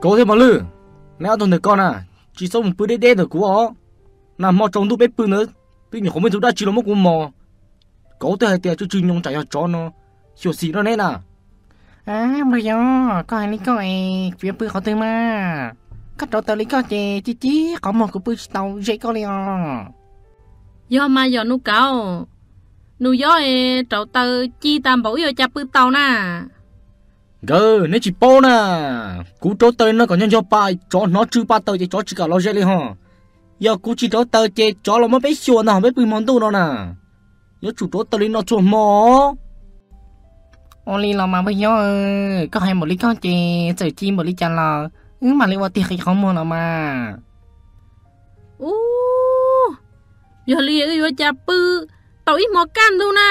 Kauv thiab Mos Lwj, neb ob tug ntawm ko na, tsis txhob mus pw deb deb ntawm kuv os. Nag hmo tsaus ntuj peb pw ntawd twb nyuam qhuav muaj tus dab tsi los muab kuv mos. Kauv twb hais tias tsw tsw nyoos tsam yog tsov no xyuam xim rau neb na. Npawg Yob, koj hais li koj es kuv yuav pw qhov twg mas? Koj rauv taws li koj ces ci ci qhov muag kuv pw tsis tau ze koj li os. Yog mas yog Nus Kauv, Nus Yob es rauv taws ci tas npaum wb yuav cas pw tau na? Nkawd neb tsis paub na, kuv rauv taws li no kom nco nco pa tsov hnov tsw pa taws ces tsov tsis kam los ze li ho. Yog kuv tsis rauv taws ces tsov los muab peb xyuas ntag peb pw hmo ntuj no na. Yuav tsum rauv taws li no txhua hmo. Ua li los mas npawg Yob, koj hais npaum li koj ces txawm ci npaum li cas los wb mam li ua tiag qhov muag los mas. Ub, yog li wb yuav cas pw tau ib hmo kaj ntug na?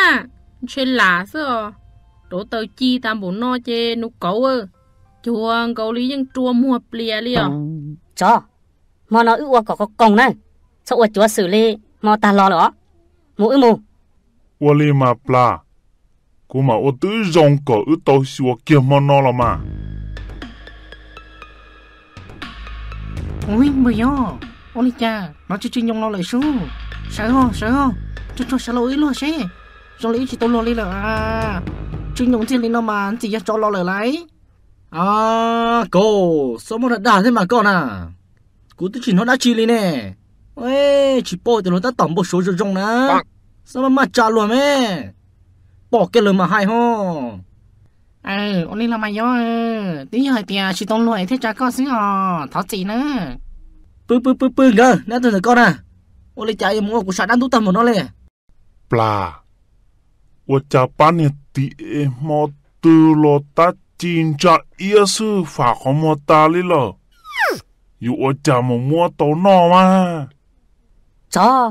Ntshe lam xwb os. Rauv taws ci tas npaum no ces Nus Kauv cuag nkaus li yeej rua muag plias li os. Tsov, hmo no wb ua kom qoos qoos na, txhob ua cuav xwm li hmo tag los lawm os. Mus wb mus. Ua li mas plas, kuv mam ua twb zoo kom wb tau xyuas kiag hmo no los mas. Ub, npawg Yob, ua li cas hnov tsw tsw nyoos los lawm sub? Sawv os, sawv os, tsuag tsuag sawv los ua ib luag seb. Zoo li wb tsis tau luag li lawm. Tsw nyoos ntxiag li no mas ntxim yog tsov los lawm lauj. Kauv, txhob muab dag dag thiab mas koj na. Kuv twb tsis hnov dab tsi li ne. Tsis paub tias luag tab tom npau suav zoo zoo na. Txhob maj maj tsa luag me. Pom kiag lawm mas hais ho. Ua li los mas Yob, twb yog hais tias tsis tau luag es thiaj tsa koj xwb os, thov txim na. Pw pw pw pw nkawd, neb ob tug ntawm ko na. Ua li cas yuav mus ua kuv sam dab ntub tag npaum no li? Plas, ua cas pab niag tim es hmo twg los tab ci ntsa iab xwb fam qhov muag tas li lawm. Yuav ua cas mus muab tau noj mas? Tsov,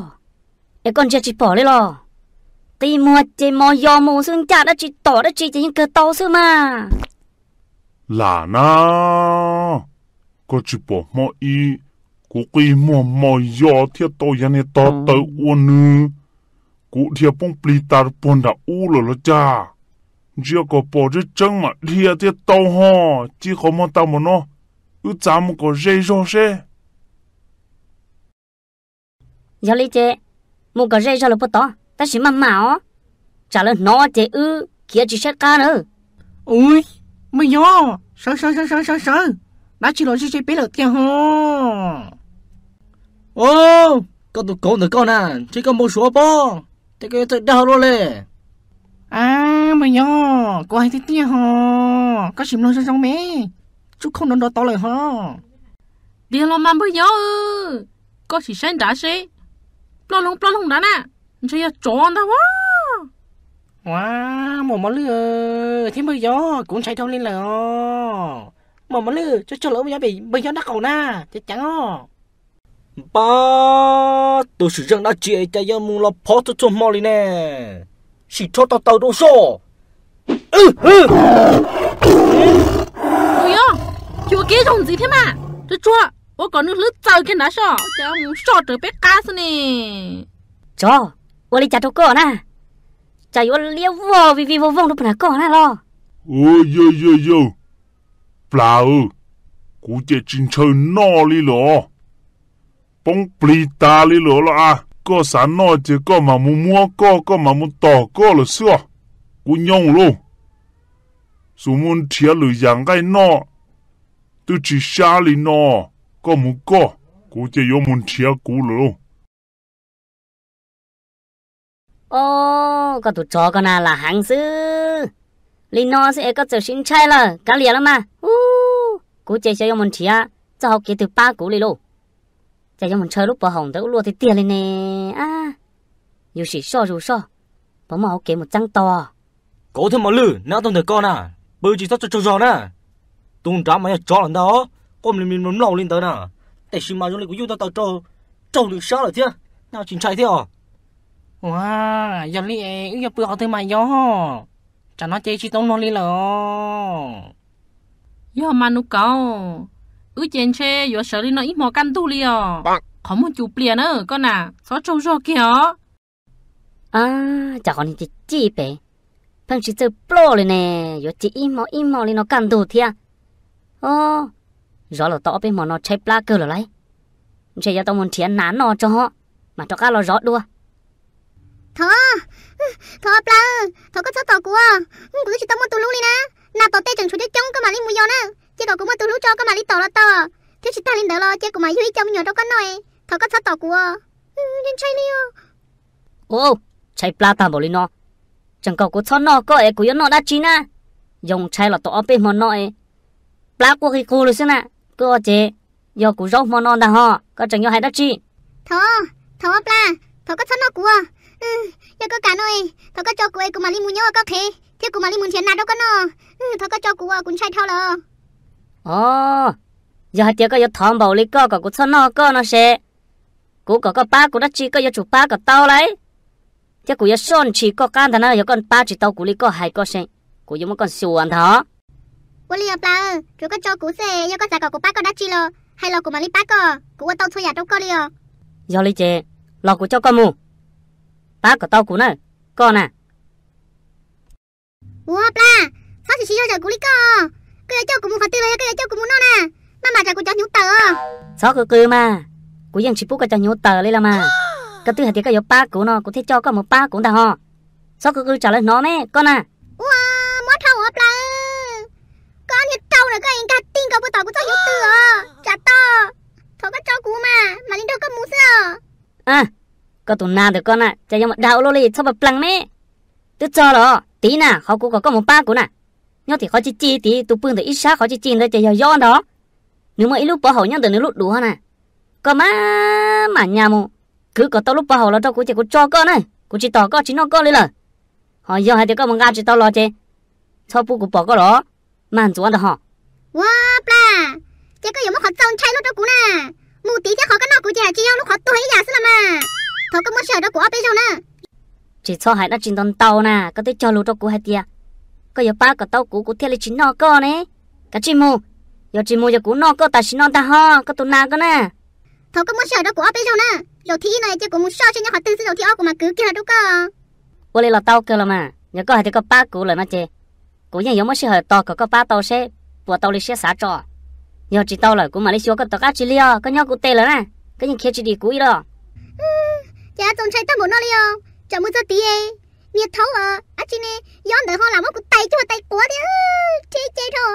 es koj ntsia tsis pom li los? Qi muag ces mos yos mus xwb, ncaj dab tsi tom dab tsi ces yeej kawg tau xwb mas. Lam na, koj tsis pom hmo ib kuv qi muag mos yos thiaj tau yav niag tog taw ua nws, kuv dhia poob plig tas puag nram ub lawm los cas? Ntsia kom pom tseeb tseeb mam dhia thiaj tau ho. Ci qhov muag tas npaum no, wb txav mus kom ze zog seb. Yog li ces mus kom ze zog lawm puag tod, tab sis maj mam os, tsam lawv hnov ces wb khiav tsis saib qab na. Ub, npawg Yob, sawv sawv sawv sawv sawv sawv, dab tsi los ze ze peb lawm tiag ho. Koj tus kauv ntawm koj na, ntshe koj npau suav pob, ces koj yuav txawj dag luaj li. Npawg Yob, kuv hais tiag tiag ho, koj sim mloog zoo zoo me, tsuj khau nrov nrov tod lawm ho. Tiag los mas npawg Yob, koj sim saib nrad seb, ploj loog ploj loog nrad na, ntshe yog tsov ntag a. Ua, muam Mos Lwj thiab npawg Yob, kuv ntshai dhau li lawm os. Muam Mos Lwj, tsuag tsuag los wb mus nyob pem npawg Yob nraub qaum na, ceev ceev os. Npab, tus sim zeej dab tsi es cas yuav mus los phov txhua txhua hmo li ne? Sim rho tog taws rau soj. Npawg Yob, xyuas kev zoo ntxiv thiab mas, tsuag tsuag ua kom nws hlwb txaws kiag nrad soj, cas mus soj raws peb qab xwb ne. Tsov, ua li cas rau koj na? Cas yuav liab vog vij vij voog voog rau puag nram koj na los? Yawg yawg yawg, Plas, kuv ces tsis ntshaw noj li lawm os. Poob plig tas li lawm los as. Koj xav noj ces koj mam mus muab koj, koj mam mus tom koj lawm xwb os. Kuv nyooj lauj, xus mus nrhiav lwm yam nqaij noj twb tsis sab li no. Koj mus koj, kuv ces yuav mus nrhiav kuv lawm lauj. Os, koj tus tsov ko na lam heev xwb. Li no xwb es koj txawm sib ntshai lawm, kav liam los mas. Ub, kuv ces xyov yuav mus nrhiav txoj hau kev twg pab kuv li lauj. Cas yuav mus ntshaw lub pov haum ntawd ua luaj tiag tiag li ne. Yus sim soj zus soj, puas muaj hauv kev mus txeeb tau? Kauv thiab Mos Lwj, neb ob tug ntawm ko na, pw tsis txhob tsaug tsaug zog na. Tus nrad mas yog tsov lawm ntag os, quaj mlis mlis mlaus mlaus li ntawd na. Tiam sis mas zoo li kuv yuj tau taws raug lwm sab lawm thiab, nej tsis ntshai thiab os? Ua, yog li es wb yuav pw qhov twg mas yog? Tsam no ces tsis tau luag li lawm. Yog mas Nus Kauv, wb ces ntshe yuav sawv li no ib hmo kaj ntug li os. Qhov muag cus plias na koj na, txhob tsaug zog kiag os. Cas qhov niag ci ci pem pheej tsis txawj ploj li ne, yuav ci ib hmo ib hmo li no kaj ntug thiab. Os, Zov los tau ob peb hmo no tshaib plab kawg lawm lauj. Ntshe yuav tau mus nrhiav nas noj tso, mam rov qab los zov dua. Thov, thov Plas, thov koj txhob tom kuv, kuv twb tsis tau muaj tus hlub li na. Nas tom tej tseem tshuav coob coob, koj mam li mus yos na. Cia kom kuv muaj tus hlub tso koj mam li tom los tau. Thiab tsis tag li ntawd los cia kuv mam yug ib co me nyuam rau koj noj. Thov koj txhob tom kuv, ntshai li os. Ub, tshaib plab tag npaum li no, tseem kom kuv txhob noj koj es kuv yuav noj dab tsi na? Yoo tshaib los tau ob peb hmo no es plab quaj qig qug li xwb na. Koj ces yog kuv zaub hmo no ntag ho, koj tseem yuav hais dab tsi? Thov, thov Plas, thov koj txhob noj kuv. Yog koj kam no, thov koj tso kuv es kuv mam li mus nyob ua koj qhev thiab kuv mam li mus nrhiav nas rau koj noj. Thov koj tso kuv, kuv ntshai dhau lawm. Os, yog hais tias koj yuav thov npaum li koj kom kuv txhob noj koj no ces kuv kom koj pab kuv dab tsi koj yuav tsum pab kom tau lauj. Thiab kuv yuav soj ntshis koj qab ntag na, yog koj pab tsis tau kuv li koj hais koj ces kuv yuav muab koj xyuas ntag. Ua li os Plas, tsuav koj tso kuv xwb, yog koj xav kom kuv pab koj dab tsi los hais los kuv mam li pab koj, kuv ua tau txhua yam rau koj li os. Yog li ces los kuv coj koj mus, pab kom tau kuv na, koj na. Ua Plas, txhob sim siv zog zawm kuv li koj. Koj yuav coj kuv mus qhov twg los yog koj yuav coj kuv mus noj na? Maj mam tsam kuv cov hnyuv tawm os. Txhob qw qw mas, kuv yeej tsis pub koj cov hnyuv tawm li los mas. Koj twb hais tias koj yuav pab kuv no kuv thiaj coj koj mus pab kuv ntag ho. Txhob qw qw tsam lawv hnov me koj na. Ua, muab dhau ua Plas, koj niag rau na, koj nkag ti nkaus puas tom kuv txoj hnyuv twg os, tsam tau. Thov koj tso kuv mas mam li nrog koj mus xwb os. Koj tus nas ntawm koj na cas yuav mus dag ua luaj li, txhob pab plees me. Twb txog los tiv na, qhov kuv kom koj mus pab kuv na, nyob tim qhov ci ci tid, tus pw ntawm ib sab qhov ci ci ntawd ces yog Yob ntag. Nws muaj ib lub pov haum nyob ntawm nws lub duav na. Koj mam mam nyas mus kwv kom tau lub pov haum los rau kuv ces kuv tso koj na, kuv tsis tom koj tsis noj koj li lawm. Ho yog hais tias koj mus nqa tsis tau los ces txhob pub kuv pom koj los, mag ntxuav ntag ho. Ua Plas, ces koj yuav muab qhov txaus ntshai luaj rau kuv na. Mus tid thiab qhov koj noj kuv ces hais tsis yog lub qhov tuag ib yam xwb los mas. Thov koj muab sij hawm rau kuv ob peb zaug na. Tsis txhob hais dab tsi ntau ntau na, koj twb cog lus rau kuv hais tias koj yuav pab kom tau kuv, kuv thiaj li tsis noj koj ne. Kav tsij mus, yog tsis mus yog kuv noj koj tam sim no ntag ho, koj tus nas koj na. Thov koj muab sij hawm rau kuv ob peb zaug na. Zaum thib ib no cia kuv mus soj seb nyob qhov twg xwb, zaum thib ob kuv mam kwv kiag los rau koj. Ua li los tau kawg los mas, yog koj hais tias koj pab kuv lawm no ces kuv yeej yuav muab sij hawm tos kom koj pab tau seb puas tau li siab xav tso. Yog tsis tau lawm kuv mam li xyuas koj tom qab tsis lig os, koj nyob kuv tes lawm na, koj yeej khiav tsis dim kuv ib los. Ces txaus ntshai tag npaum no li os, tsam mus txog tid niag thaub dab tsi ne, Yob ntawd ho lam muab kuv tais cuag tais quav thiab, rhe ce dhau,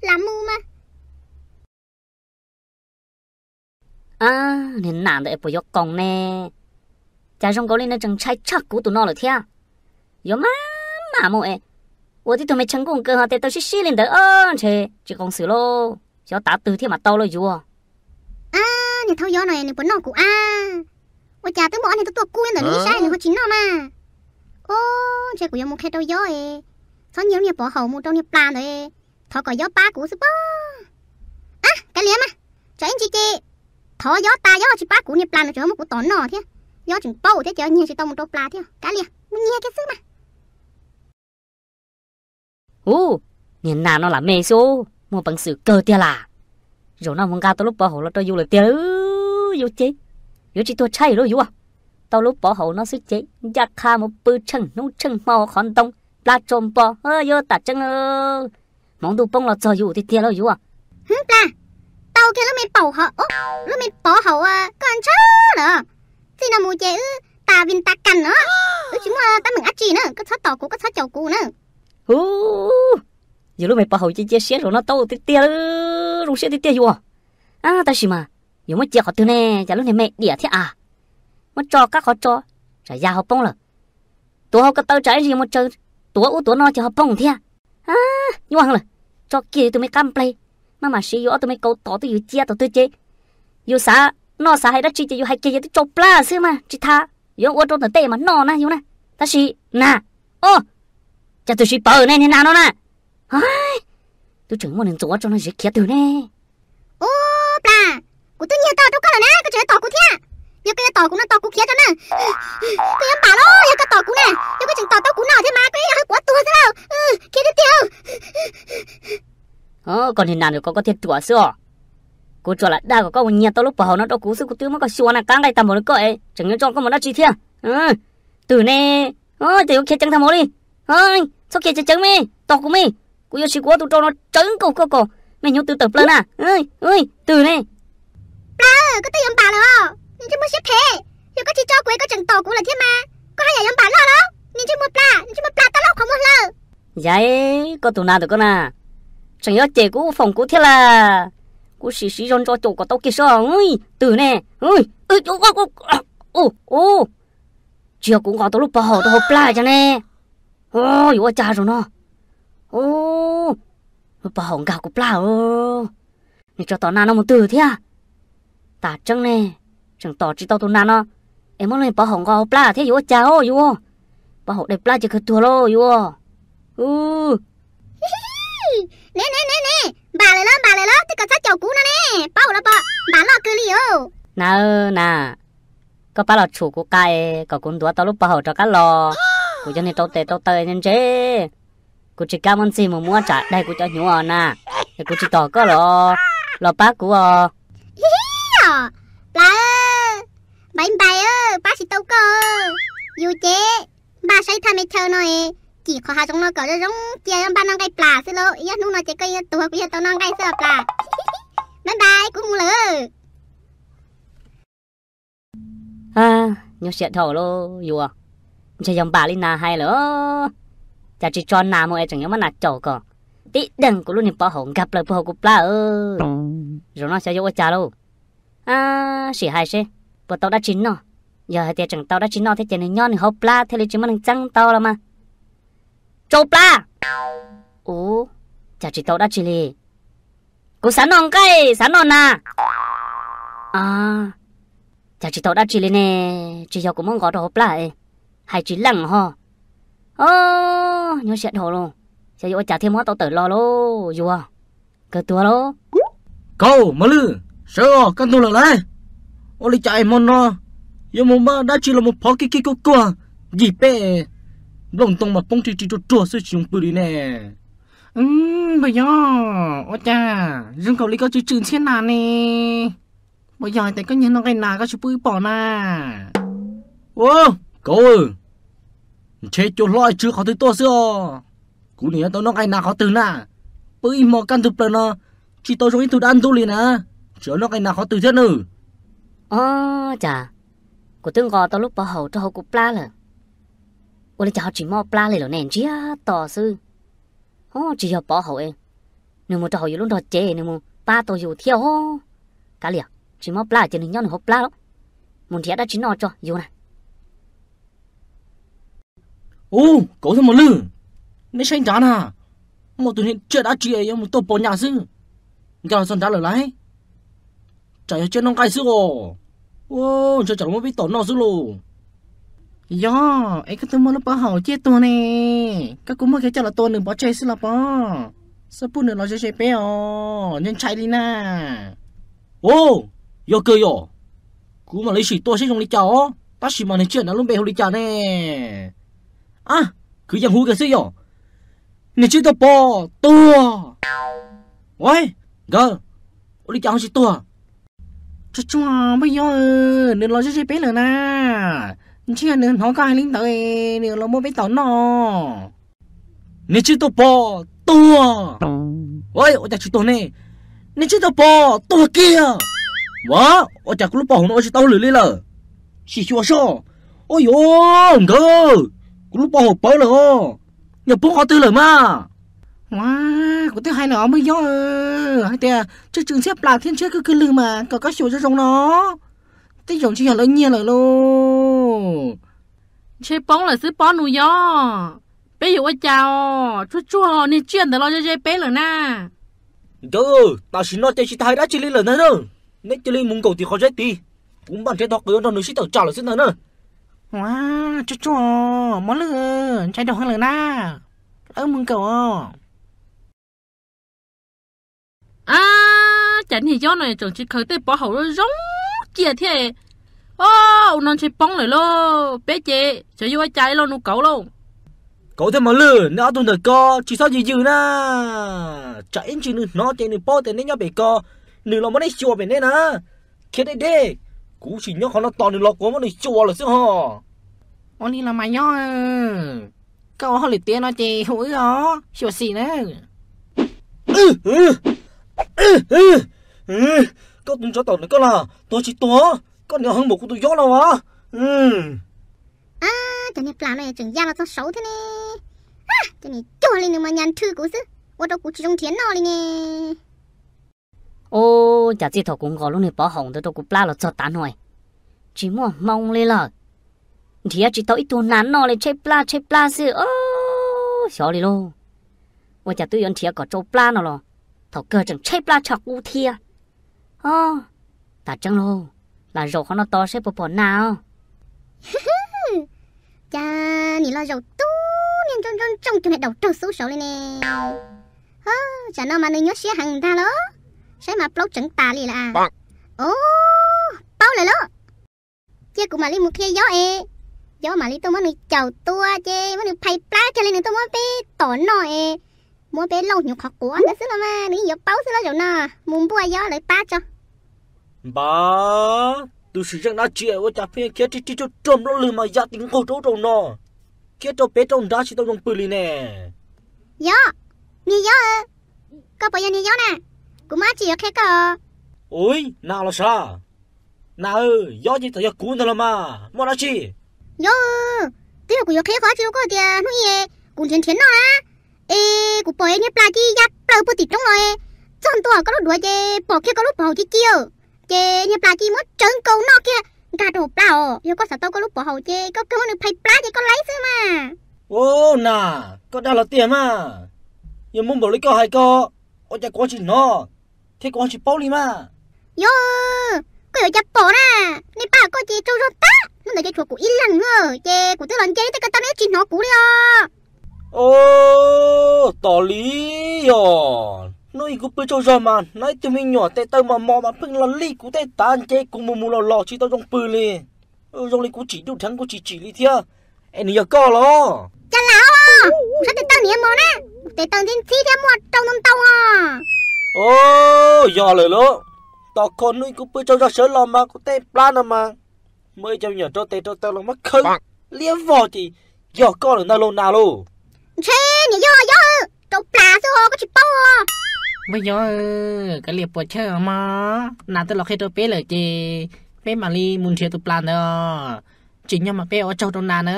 lam mus mas. Niag nas ntawd es puas yuav qoos ne? Cas zoo nkaus li nws tseem ntshai tshaj kuv tus no lawm thiab. Yuav maj mam mus es ua tib tug me tshee nkuj nkaws ho tes taw sib sib li ntawd, ntshe tsis qoos xwm lauj, xyov tav twg thiaj mam tau lauj yuav. Niag thaub Yob no nws puas noj kuv ab? Ua cas twb muaj ob niag tuaj tuaj kub ntawm nws ib sab nws ho tsis noj mas? Ub, ntshe kuv yuav mus qhia rau Yob es txhob nyiag lub niag pov haum mus rau niag Plas ntawd, thov kom Yob pab kuv xwb pob. Ab, kav liam mas, tsam ib ntsis ces thov Yob tas Yob tsis pab kuv, niag Plas nws tseem muab kuv tom noj thiab, Yob tseem paub thiab ces nyiag tsis tau mus rau Plas thiab, kav liam mus nyiag kiag xwb mas. Ub, niag nas no lam me xwb, muaj peev xwm kawg tiag las. Zaum no mus nqa tau lub pov haum los rau yus lawm tiag, yus ces yuav tsis tuag tshaib lauj yuav. Tau lub pov haum no xwb ces ncaj qha mus pw tsheej hnub tsheej hmo qhov ntoo, plab tso npo, yuav tas tseeb, hmoov ntuj poob los txog yus tiag tiag lauj yuav. Hwv Plas, tau kiag lub me paum hov, lub me pov haum koj ntshaw lawm. Txij no mus ces wb tas vin tas kas os, wb tsis muaj teeb meem dab tsi na, koj txhob tom kuv, koj txhob caum kuv na. Ub, yus lub me pov haum cia cia siab zaum no tau tiag tiag, zoo siab tiag tiag yuav. Tab sis mas yuav muab cia qhov twg ne, cas lub niag me diam thiab a. Muab tso qab qhov tso, tsam ya ho poob lawm. Tuav hauv ko taw tsam ib ntsis yuav mus tsaws, tuav ub tuav no ces ho poob thiab. Nyuaj heev lawm, tso kiag yus tus me qab nplej, maj mam siv yus ob tug me kaus tom twb yus cia tom twg ces yus xav noj xav hais dab tsi ces yus hais kiag yus twb tsau plab xwb mas tsis tas yuav ua rau ntawm tej mas noj na yus na. Tab sis na, o, cas twb siv pawv ne niag nas no na. Twb tseem muaj nws ntxuav tso no siv khiav twg ne. Ub Plas, kuv twb nyiag tau rau koj lawm na, koj tseem yuav tom kuv thiab. Yog koj yuav tom kuv no tos kuv khiav tso na. Koj yuav npam los yog koj tom kuv na, yog koj tseem tom tau kuv no thiab mas koj yuav yog hawb quav tuag xwb lauj. Khiav tiag tiag. Koj niag nas nws kom koj thiaj ruam xwb os. Kuv tsuas lam dag kom koj mus nyiag tau lub pov haum no rau kuv xwb, kuv twb muab koj xyuas na, qab nqaij tag npaum li koj es tseem yuav tso koj mus dab tsi thiab? Twg ne? Ces yuav khiav ceev tag npaum li. Txhob khiav ceev ceev me, tos kuv me. Kuv yuav siv kuv ob tug rau no tsawv nkaus koj kom Me hnyuv twg tawm plaws na? Twg ne? Plas, koj twb yuav npam lawm os, niag ntsej muag siab phem. Yog koj tsis tso kuv es koj tseem tom kuv lawm thiab mas, koj haj yam yuav npam loj los? Niag ntsej muag Plas, niag ntsej muag Plas tau loj qhov muag hlaws. Yais, koj tus nas ntawm koj na, tseem yuav cem kuv foom kuv thiab las. Kuv sim siv zog ntso caum kom tau kiag soj. Twg ne? Tsis yog kuv nqos tau lub pov haum rau hauv plab cas ne? Yuav ua cas zaum no? Lub pov haum nkag kuv plab. Nws tso tom nas no mus twg thiab? Tas tseeb ne, tseem tom tsis tau tus nas no, es muab lub pov haum nqos hauv plab thiab yuav ua cas os yus? Pov haum daim plab ces kawg tuag lauj yus. Ne ne ne ne, npam lawm los npam lawm los, twb kom txhob caum kuv no ne, paub los pom npam loj kawg li os. Na, na, koj pab los tshum kuv qa es kom kuv ntuav tau lub pov haum rov qab los. Kuv yog niag rau tes rau taw ntse, kuv tsis kam muab ntxig mus muab tsam daig kuv cov hnyuv na, es kuv tsis tom koj los, los pab kuv os. Plas, npais npais, pab tsis tau koj. Yus ces npaj saib thaj me chaw no es, cim qhov hav zoov no kom zoo zoo cia npaj noj nqaij Plas xwb lauj. Ib ob hnub no ces koj yuav tuag kuv yuav tau noj nqaij xwb os Plas. Npais npais, kuv mus lawm. Nyuaj siab dhau lauj yus, ntshe yog npam li nas hais lawm. Cas tsis tso nas mus es tseem yuav muab nas caum kom tib deeg kuv lub niag pov haum nkag plaws puag hauv kuv plab. Zaum no xyov yuav ua cas lauj. Sim hais seb puas tau dab tsi noj. Yog hais tias tseem tau dab tsi noj thiab ces nws nyob nws hauv plab thiaj li tsis muaj neeg txeeb tau los mas. Tsau plab. Ub, cas tsis tau dab tsi li. Kuv xav noj nqaij xav noj nas. Cas tsis tau dab tsi li ne, tsis yog kuv muab nqos rau hauv plab es hais tsis leej ho. Nyuaj siab dhau lauj, xyov yuav ua cas thiaj muab tau tawm los lauj yus. Kawg tuag lauj. Kauj, Mos Lwj, sawv os, kaj ntug lawm lauj. Ua li cas es hmo no yuav mus muab dab tsi los mus phov kig kig kuag kuag ncig peb nplooj ntoo mas poob ri ri ruag ruag xwb tsis zoo pw li ne. Npawg Yob, ua cas zoo nkaus li koj tsw tsw ntxhiab nas ne? Puas yog hais tias koj nyiag noj nqaij nas koj tsis pub wb pom na? Kauj, ntshe cua hlob tsw qhov twg tuaj xwb os. Kuv niam yuav tau noj nqaij nas qhov twg na? Pw ib hmo kaj ntug plaws no tsis tau zoo ib tug dab ntub li na, tseem noj nqaij nas qhov twg thiab nawb? Ov, cas kuv twb nqos tau lub pov haum rau hauv kuv plab lawm, ua li cas ho tsis mob plab li lawm ne, ntsiag to xwb. Ov, tsis yog pov haum, nws mus rau hauv yus lub nrog cev nws mus pab tau yus thiab os. Kav liam, tsis mob plab ces nws nyob nws hauv plab lauj. Mus nrhiav dab tsi noj tso yus na. Ub, Kauj thiab Mos Lwj, neb saib nrad na, muaj tus niag tsiaj dab tsi yuav mus tuaj pos nyas xwb, nkag los txog nrad lawm lauj. Tsam yog tsiaj noj nqaij xwb os. Ua, ntshe tsam los muab peb tom noj xwb lauj. Yog es koj twb muab lub pov haum ciaj tuag ne, koj kuj muab kiag coj los tua nws pov tseg xwb los pob. Xub pub nws los ze ze peb os, ntshai ntshai li na. Ov, yog kawg yom, kuv mam li sim tua seb zoo li cas os, tab sis mas niag tsiaj nrad lub npe hu li cas ne? Ab, kwv yees hu kiag xwb yom. Niag tsiaj tuag pom tuag. Ua, nkawd, ua li cas ho tsis tuag? Tsuag tsuag, npawg Yob, nws los ze ze peb lawm na. Ntshe nws hnov koj hais li ntawd, nws los muab peb tom noj. Niag tsiaj tuag pom tuag. Ua cas tsis tuag ne? Niag tsiaj tuag pom tuag kiag. Ua, ua cas kuv lub pov haum no ua tsis tau lwm li lawm. Sim xyuas soj. Ua yuav nkawd, kuv lub pov haum pawv lawm os. Yog poob qhov twg lawm mas? Ua, kuv twb hais lawm os npawg Yob, hais tias tsw tsw ntxhiab plas thiab ntshiab kawg kawg lwg mas kom koj xyuas zoo zoo no. Tej zaum ntshe yog lawv nyiag lawm lauj. Ntshe poob lawm xwb pob nus Yob. Peb yuav ua cas os, tsuag tsuag niag tsiaj ntawd los ze ze peb lawm na. Nkawd, tam sim no ces tsis tas hais dab tsi li lawm ntag na. Neb cia li mus nkaum tim qhov zeb tid, kuv npaj nrhiav tog qws nrog nws sib tawm tsam lawm xwb ntag na. Ua, tsuag tsuag, Mos Lwj, ntshai dhau heev lawm na. Wb mus nkaum os. Ab, cas niag Yob no tseem tsis khaws tej pov haum zoo cia thiab. Ua, ua no ntshe poob lawm lauj, peb ces xyov yuav ua cas li lauj nus Kauv lauj. Kauv thiab Mos Lwj, neb ob tug ntawm ko tsis txhob yws yws na. Tsam ib ntsis nws hnov ces nws paub tias neb nyob pem ko, nws los muab neb xyuas pem neb na. Khiav deb deb, kuv sim nyob qhov no tos nws los kuv muab nws xyuas lawm xwb ho. Ua li los mas Yob, koj ua hauj lwm tiav no ces hu wb os, xyuam xim na. Koj tus ntsov tom ntawm koj los tuag tsis tuag, koj niam heev npaum kuv tus yob no as. Cov niag plas no tseem ya los txog saud thiab ne. Cov niag cuag li nws mas nyas nrhw kuv xwb, ua rau kuv tsis zoo nrhiav noj li ne. Ua cas txij thaum kuv nqos lub niag pov haum ntawd rau kuv plab los txog tav no, tsis muaj hmoo li lawm. Nrhiav tsis tau ib tug nas noj li, tshaib plab tshaib plab xwb os. Xyov li lauj, ua cas twb yuav nrhiav kom tsau plab no los thaum kawg tseem tshaib plab tshaj qub thiab. Os, tas tseeb lauj, lam zaum qhov no tos saib puas pom nas os. Cas nim los zaum tub niag ntsooj ntsooj ntsooj cuag niag daus raug xub saud li ne. Tsam no mas nws nyuaj siab heev ntag los, saib mas plaub tseev tas li lawm. Os, paub lawm lauj. Cia kuv mam li mus qhia yob es, yob mam li tuaj muab nws caum tua ces muab nws phais plab kiag li nws tuaj muab peb tom noj es, muab peb lauj hnyuv qhov quav ntawd xwb los mas nws yeej yuav paub xwb lauj zaum no. Mus npuaj yob lawv pab tso. Npab, tus sim zeej dab tsi ua cas pheej khiav rig rig ruaj ruaj nplooj lwg mas ya ti nqug rau ub rau no, khiav rau pem rau nrad tsis tau zoo pw li ne. Yob, niag yob, koj puas yog niag yob na? Kuv muaj dab tsi yuav qhia koj. Ui, nas los sav? Nas, yob ces txawm yog kuv ntag los mas, muaj dab tsi? Yob, twb yog kuv yuav qhia koj dab tsi rau koj tias hnub ib kuv nrhiav nrhiav noj na, es kuv pom niag plas ci ya plaws puag tim roob los, txog ntua koj lub duav ces pom kiag koj lub pov haum ci ci, ces niag plas ci muab tsawv nkaus noj kiag nkag rau hauv plab os. Yog koj xav tau koj lub pov haum ces koj kawg muab nws phais plab ces koj laib xwb mas. Ua, nas, koj dag los tiag mas. Yog muaj npaum li koj hais ko, ua cas kuv ho tsis hnov thiab kuv ho tsis paub li mas? Yob, koj yuav cas pom na, nej pab koj ces tsaug zog tag, hnub ntawd ces tshuav kuv ib leeg xwb ces kuv twb los nce li tej ko taw nej tsis hnov kuv li os. Os, tos li os, hnub ib kuv pw tsaug zog mas hnov ib tug me nyuam tes taw mos mos mas pheej los lij kuv tej tav nce kuv mus mus los los tsis tau zoo pw li. Zoo li kuv tsim ntuj dheev kuv tsis tsim li thiab. Es nws yog koj los? Cas lam os, kuv sab tes taw niam mos na, tes taw ntxhib ntxhib thiab muaj rau ntau ntau os. Os, yog lawm lauj, tos kho hnub ib kuv pw tsaug zog sawv los mas kuv tej plab no mas muaj ib co me nyuam rau tes rau taw los muab khawb liab vog ces yog koj lawm ntag lauj nas lauj. Ntshe niam yog yob, rau plas xwb os, koj tsis paub os. Npawg yob, kav liam puas chawj mog, nas twb los qhia rau peb lawm ces peb mam li mus nrhiav tus plas ntawd. Tsim nyog mas peb ua tsaug rau nas na.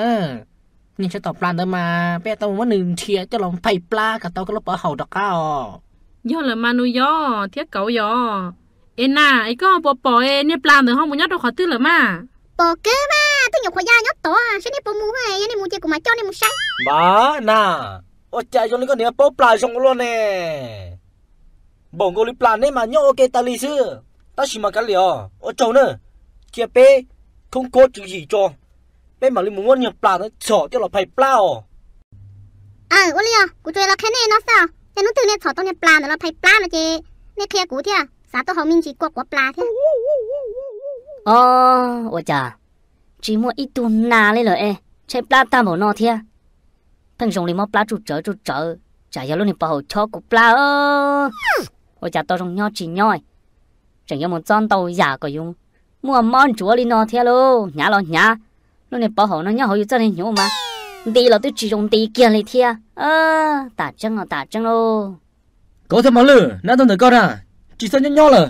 Niag tsov tom plas ntawd mas peb tau mus muab nws nrhiav coj los phais plab kom tau koj lub pov haum rov qab os. Yog lawm mas nus yob thiab kauv yos. Es nas, es koj puas pom niag plas ntawd ho mus nyob rau qhov twg lawm mas? Pom kiag mas, twb nyuam qhuav ya nyob tod, saib nej puas mus, yog nej mus ces kuv mam coj nej mus saib. Npab, nas, ua cas zoo li koj niam paub plas zoo ua luaj ne? Npaum nkaus li plas neb mas nyob ua ke tas li xwb. Tab sis mas kav liam os, ua tsaug na, cia peb khoob khuab tswv yim tso, peb mam li mus muab niag plas ntawd txhom coj los phais plab os. Aw, ua li os, kuv tsuas los qhia nej no xwb os, yog hnub twg nej txhom tau niag plas ntawd los phais plab no ces nej qhia kuv thiab, xav tuaj haus me ntsis kua quav plas thiab. Os, ua cas tsis muaj ib tug nas li lawm es tshaib plab tag npaum no thiab. Pheej zoo li mob plab tsuj tsawv tsuj tsawv, tsam yog lub niag pov haum chob kuv plab. Ua cas tau zoo nyob tsis nyob, tseem yuav mus txob ntau yam kom yus muaj mob ntsuav li no thiab lauj. Hnyav los hnyav, lub niag pov haum no nyob hauv yus txoj niag hnyuv mas nti los twb tsis zoo nti kiag li thiab. Tam tseeb los tam tseeb lauj. Kauv thiab Mos Lwj, nab tuaj ntawm koj na, tsis txhob nyob nyob lawm,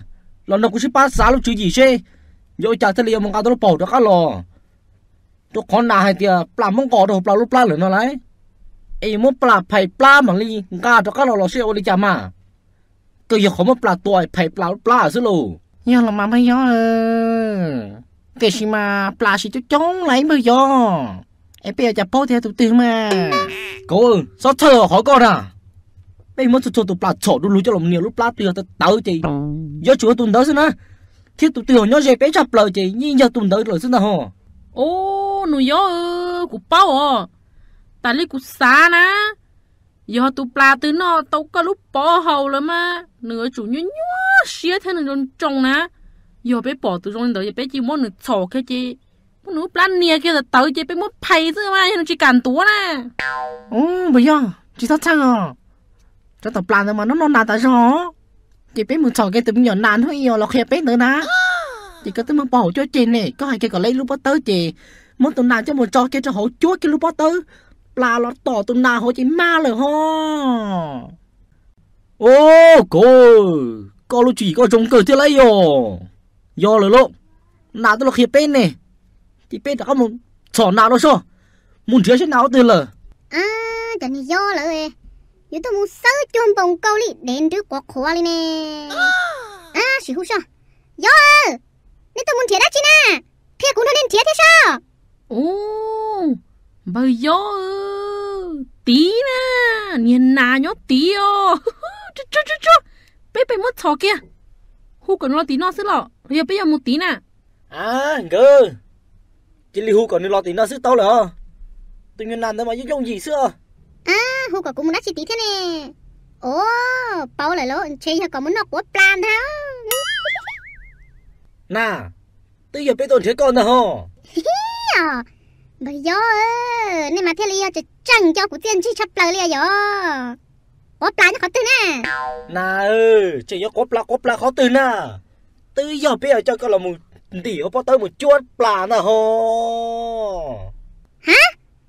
los nrog kuv sib pab xav lub tswv yim seb yuav ua cas thiaj li yuav mus nqa tau lub pov haum rov qab los. Rau qhov nas hais tias plas muab nqos rau hauv plas lub plab lawm no lauj, es yuav muab plas phais plab mam li nqa rov qab los los seb ua li cas mas. Kawg yog qhov muab plas tua phais plas lub plab xwb lauj. Yog los mas npawg yob, tiam sis mas plas siv coob coob lauj npawg yob, es peb yuav cas paub tias tus twg mas. Kauv, txhob txhawj qhov koj na. Peb muab txhua txhua tus plas txhom du lug coj los nias lub plab twg yog tawv tawv ces yuav tsum yog tus ntawd xwb na. Thiab tus twg ho nyob ze peb tshaj plaws ces yeej yog tus ntawd lawm xwb ntag ho. Os, nus yob, kuv paub os. Tas li kuv xav na, yog tus plas twg noj tau koj lub pov haum lawm mas nws yuav tsum nyuaj nyuaj siab thiab nws ntsoo ntsoo na. Yog peb pom tus zoo li ntawd ces peb cia muab nws txhom kiag ces muab nws lub plab nias kiag tawv tawv ces peb muab phais xwb mas yog nws tsis kam ntuav na. Npawg yob, tsis txhob txhawj os. Tsov tom plas ntawd mas noj noj nas tas zog, ces peb mus txhom kiag tus me nyuam nas hnub ib los qhia peb ntawd na. Ces koj twb muaj pov haum cuab ceg ne, koj hais kiag kom lawv ib lub pob tawb ces muab tus nas coj mus tso kiag rau hauv cuab kiag lub pob tawb, plas los tom tus nas hauv ces mag lawm ho. Os, koj, koj lub tswv yim koj zoo kawg thiab lauj. Yog, yog lawm lauj. Nas twb los qhia peb ne, ces peb rov qab mus txhom nas no soj, mus nrhiav seb nas ua twg lawm. Cov niag yog lawm, yuav tuaj mus xawb cuag npoo nkaus li dev nrwv quav qhuav li ne. Sim hu soj. Yog, nej tuaj mus nrhiav dab tsi na? Qhia kuv nrog nej nrhiav thiab soj. Ub, npawg Yob, tid na, niag nas nyob tid os. Tsuag tsuag, peb pem muab txhom kiag. Hu kom nws los tim no xwb los yog peb yuav mus tid na? A, nkawd, cia li hu kom nws los tim no xwb tau lawm os. Tus nyuag nas ntawd mas yooj yooj yim xwb os. Hu kom kuv mus dab tsi tid thiab ne? Ua, paub lawm lauj, ntshe yog kom mus noj quav plas ntag. Nas, twb yog peb tuaj nrhiav koj ntag hos. Npawg Yob, nej mas thiaj li yog tseem tseem coj kuv txiaj ntsig tshaj plaws li yog. Quav plas nyob qhov twg na? Nas, tseem yuav quav plas quav plas qhov twg na? Twb yog peb yuav coj koj los mus ntim hauv pob tawb mus cuab plas ntag hos. Ha,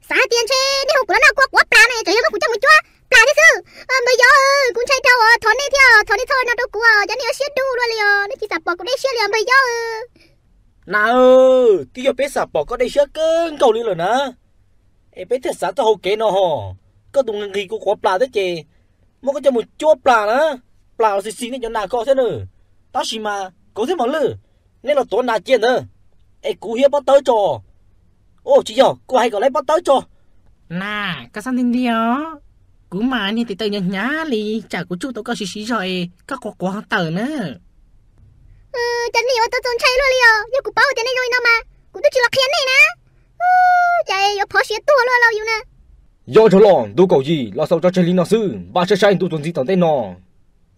xav hais tias ntshe nej hu kuv los noj kua quav plas no es tseem yuav muab kuv coj mus cuab plas thiab xwb. Npawg Yob, kuv ntshai dhau os, thov nej thiab, thov nej txhob ua no rau kuv os, cov nej ua siab dub luaj li os, nej tsis xam pom kuv dej siab li os npawg Yob. Nas, twb yog peb xam pom koj dej siab kawg nkaus li lawm na, es peb thiaj xav txoj hau kev no hos. Koj tus nqhis kuv quav plas thiab ces muab koj coj mus cuab plas na, plas los xis xis nej cov nas ko thiab na. Tab sis mas kauv thiab mos lwj, nej los tuav nas cia ntawd es kuv hiab pob tawb tso. Ua tsis yog, kuv hais kom lawv pob tawb tso. Nas, koj xav nti nti os, kuv mas niag tes taw hnyav hnyav li, tsam kuv tsuj tau koj siv siv zog es koj quav quav ho tawm na. Cov nej ua tau txaus ntshai luaj li os, yog kuv paub tias nej zoo li no mas kuv twb tsis los qhia nej na. Cas yuav phov siav tuag luaj lauj yus na. Yob Ntsog Loj, ntu kaum yim los xaus tso tseg li no xwb, npaj saib saib ntu tuaj ntxiv tom ntej no.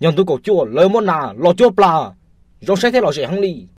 Yog ntu kaum cuaj lawv muab nas los cuab plas, zoo saib thiab lom zem heev li.